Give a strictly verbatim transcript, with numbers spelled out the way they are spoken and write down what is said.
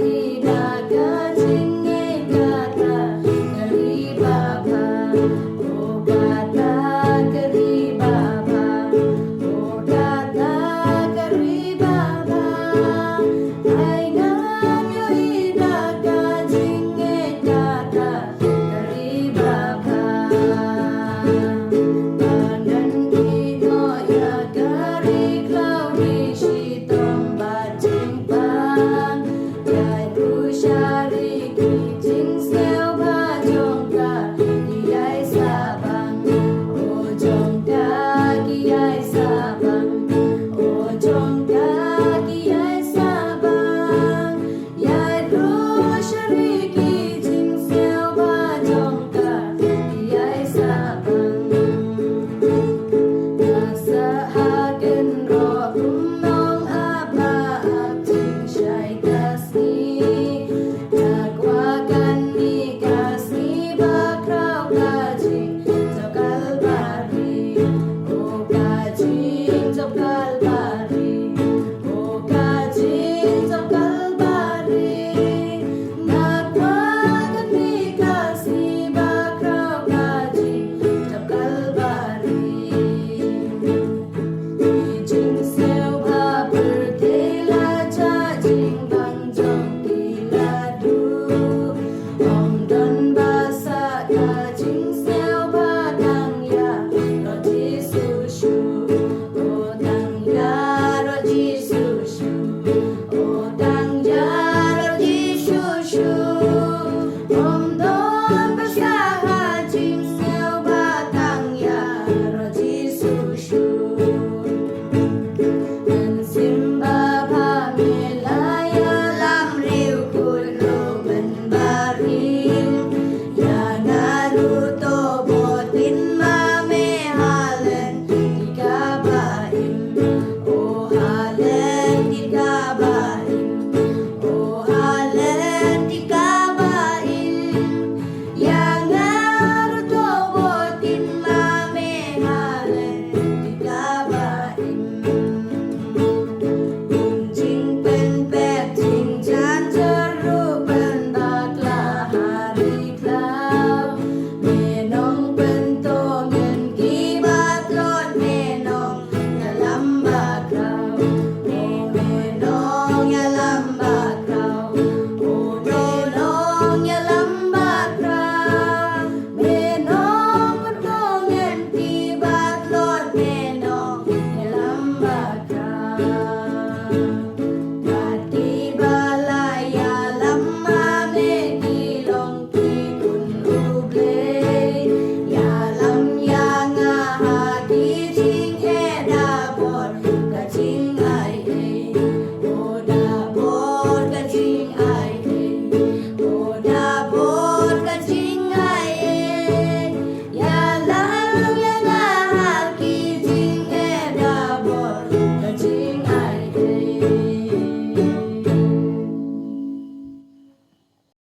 Ïa ka jingngeit kata ka ri babha, oh kata ka ri babha, oh kata ka ri babha. Ai ngan ïohi da ka jingngeit kata ka ri babha. Ba ngan ïehnoh ïa ka ri khlaw ri shitom bad jingpang. Ïai ruh sha ri ki jingsngewbha jong ka ki ïai sah bang. Oh jong ka ki ïai sah bang. Oh jong ka ki ïai sah bang. Ïai ruh sha ri ki jingsngewbha jong ka ki ïai sah bang. Nga sah ha kynroh kum nong ap ba ap jingshai ka sngi. Nga kwah kane ka sngi ba khraw ka jingjop Kalbari. Oh ka jingjop Kalbari. Oh ka jingjop Kalbari. Nga kwah kane ka sngi ba khraw ka jingjop Kalbari. Ki jingsngewbha pyrthei la jah jingbang jong ki la duh. Ym don ba sah ka jingsngewbha, tang ïaroh Jisu shuh. Oh tang ïaroh Jisu shuh. Oh tang ïaroh Jisu shuh. Ym don ba sah ka jingsngewbha, tang ïaroh Jisu shuh. Mynsiem Babha me la ïalam riewkhuid ruh mynbarim. Ïa nga ruh to bud kin ma me ha lynti kaba im. Oh ha lynti kaba im. Oh ha lynti kaba im. Ïa nga ruh to bud kin ma me ha lynti kaba im. Jingpynpep jingjynjar ruh pynbakla ha ri khlaw. Me nongpynto ngan kiba tlot, me nongïalam bakhraw. Oh me nongïalam bakhraw. Oh me nongïalam bakhraw. Me nongpynto ngan kiba tlot, me nongïalam bakhraw.